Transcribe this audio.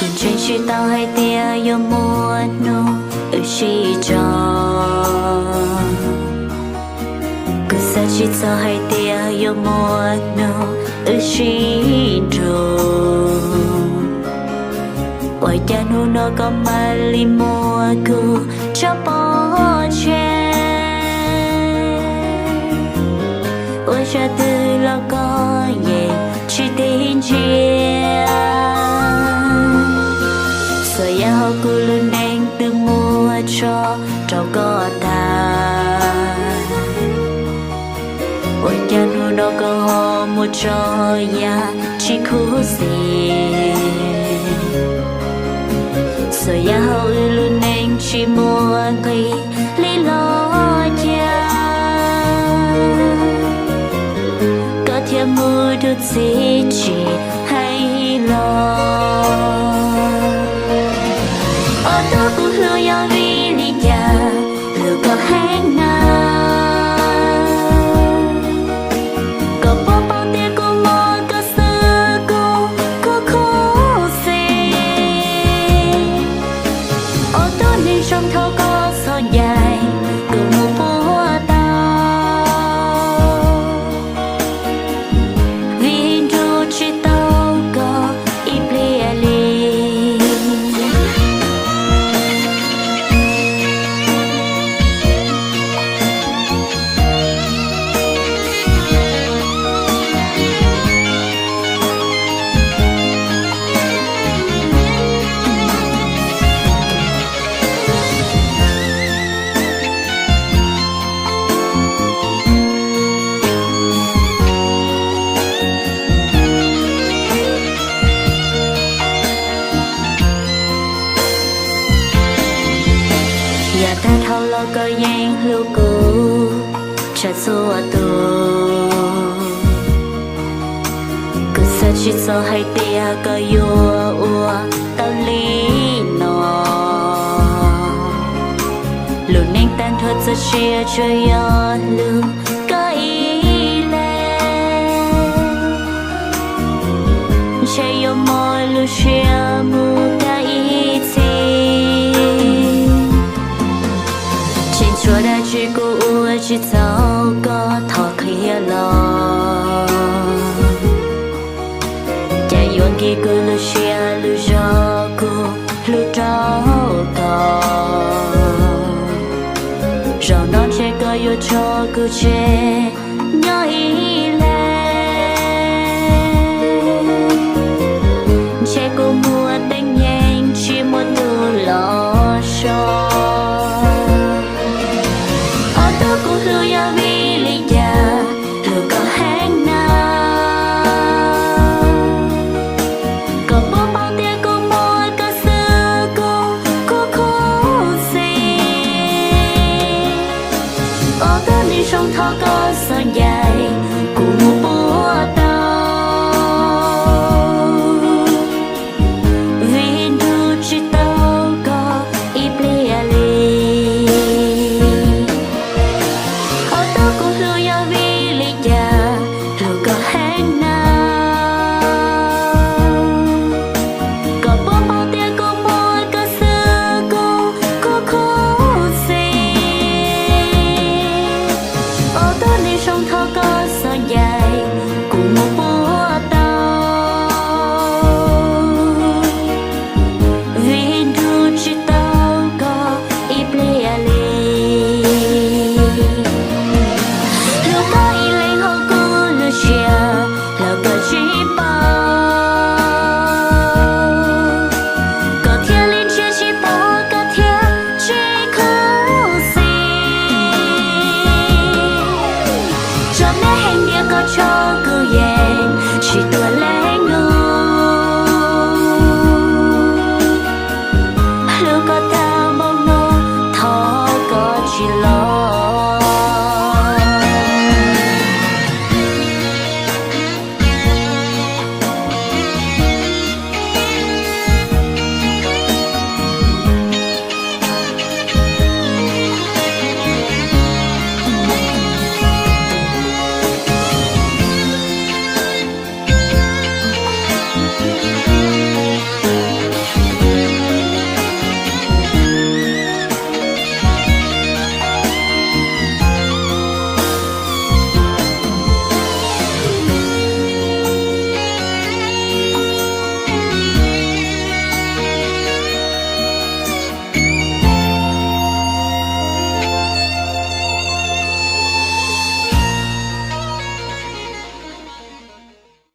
Ntseeg tsis tau hais tias yuav muaj hnub wb sib tso. Kuv xav tsis txog hais tias yuav muaj hnub wb sib nrug. Ua cas hnub no koj mam li muab kuv tso pov tseg? Ua zaj twg los koj yeej tsis tig ntsia. Txhua yam hauv kuv lub neej twb muab tso rau koj tag. Ua cas hnub no koj ho muab tso yam tsis khuv xim? Txhua yam hauv wb lub neej tsis muaj nqis li los cas, koj thiaj mus dua txij tsis hais los. Ob tug kuv hlub yog vim li cas hlub koj heev na? Koj puas paub tias kuv muaj koj xwb kuv khuv xim. Ob tug neeg zoo thaum koj txhos ncaim kuv mus puag tau, vim nrug tsis tau koj ib pliag li. Yav tag dhau los koj yeej hlub kuv tshaj txhua tus. Kuv xav tsis txog hais tias koj yuav ua tau li no. Lub neej tag nrho txoj sia tsuas yog hlub koj ib leeg. Ntshe yuav muab lub siab mus kag ib txhis. Tseem tshuav dab tsi kuv ua tsis txaus koj thov qhia los? Cas yuav nkig kuv lub siab lub zog kuv hlub rau koj? Zaum no ntshe koj yuav tso kuv tseg nyob ib leeg. Ntshe kuv